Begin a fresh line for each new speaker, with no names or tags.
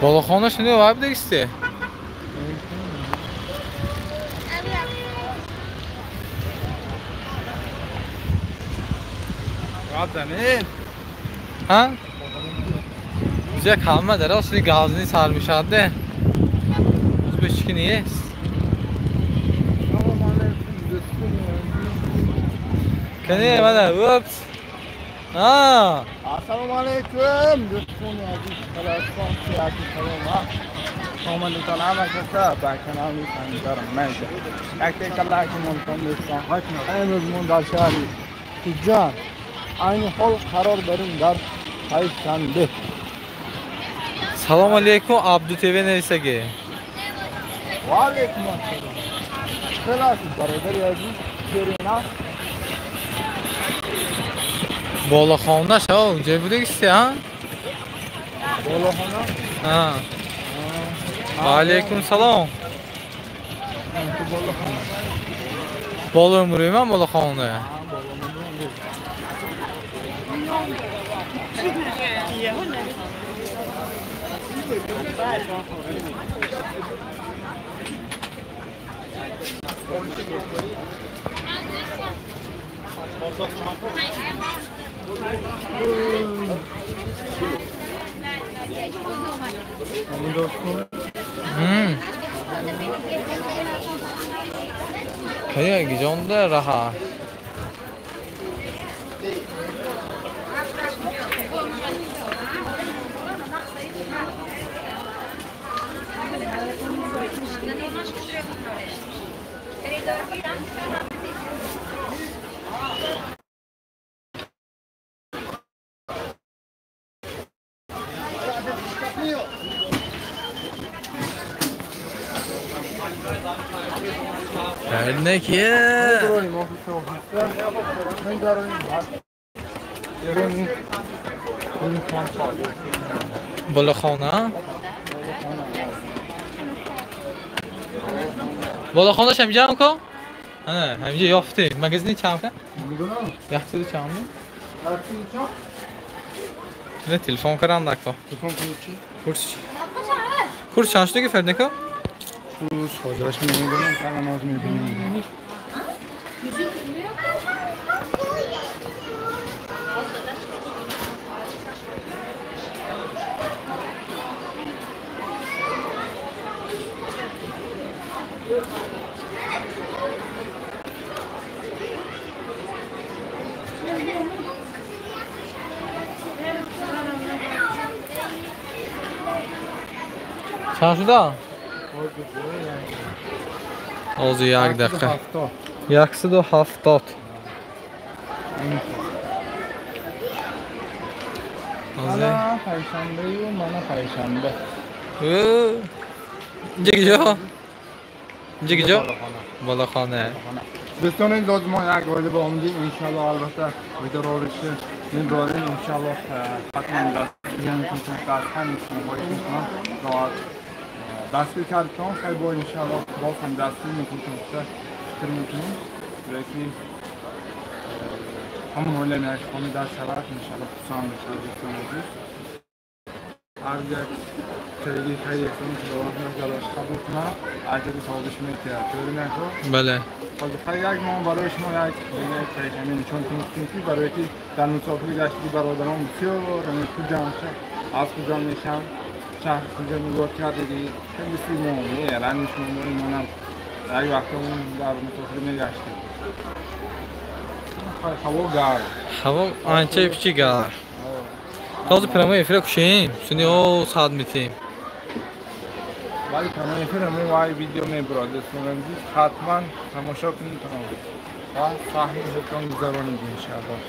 Boloxona shunday vayb degisi. Ha? Bizga kalma dara, siz gazini sarmishadi. O'zbekchiki niyest. Qani mana, ups. Ha.
Assalomu alaykum do'stlar aziz, qalaston siyasi salom. Командатон ҳама каса ба канали Санҷар Меҷа. Як лайк монтон дӯстон. Имрӯз мо дар шаҳри Хуҷанд айни ҳол қарор дорем дар Панҷшанбе.
Салом алейкум Абду ТВ нависаги.
Ва алейкум ассалом. Хеле ҳастед бародари азиз, Керина.
Boloxona shu joy budagisi, ha?
Boloxona?
Ha. Va alaykum salom. Bolo umriyman boloxona. Kaya jonda raha. Neki. Boloxona. Boloxona hamja ko? Ana, hamja yopdi. Magazinni chamka? Yaxshi chammi? Ne telefon qaranda ko?
Telefon qilchi?
Kurs. Kurs chanchga ferdneko?
Kurs hozir men kanal mebinam.
Чанд Hozir як daqiqa. 170.
Mana payshanba-yu, mana payshanba.
Inja inja Boloxona.
Do'stlar, do'st мо як оила ба омадем. Иншаллоҳ албатта видеороликni мебарем. Иншаллоҳ ҳатман дастгир кардем. Хеле бо иншаллоҳ боз ҳам дастгир мекунем, фикр мекунем. Лекин ҳамон оила як хона дар шавад, иншаллоҳ хусанд мешавад дӯстони азиз. Ҳар як خیلی خیلی خداوند جلاش قبول کنه، اجر ثوابش میده. طوری نکن؟
بله.
خب یک ما برای شما یک دیگه نشون تیم که برای که در مسافری گشتی برادران بسیار کجا از کجا میشن شهر کجا نگاه کردی خیلی سیمونه رنگ شما ایمانم یک وقتمون در مسافری میگشتیم. هوا گرم.
هوا آنچه پیچی گرم. تازه прямой эфир кушем, сюни о сад метим.
ولی прямой эфир мо вай видео мебарад дӯстони азиз, ҳатман тамошо кунед ва саҳми худтон гузаронед иншааллоҳ.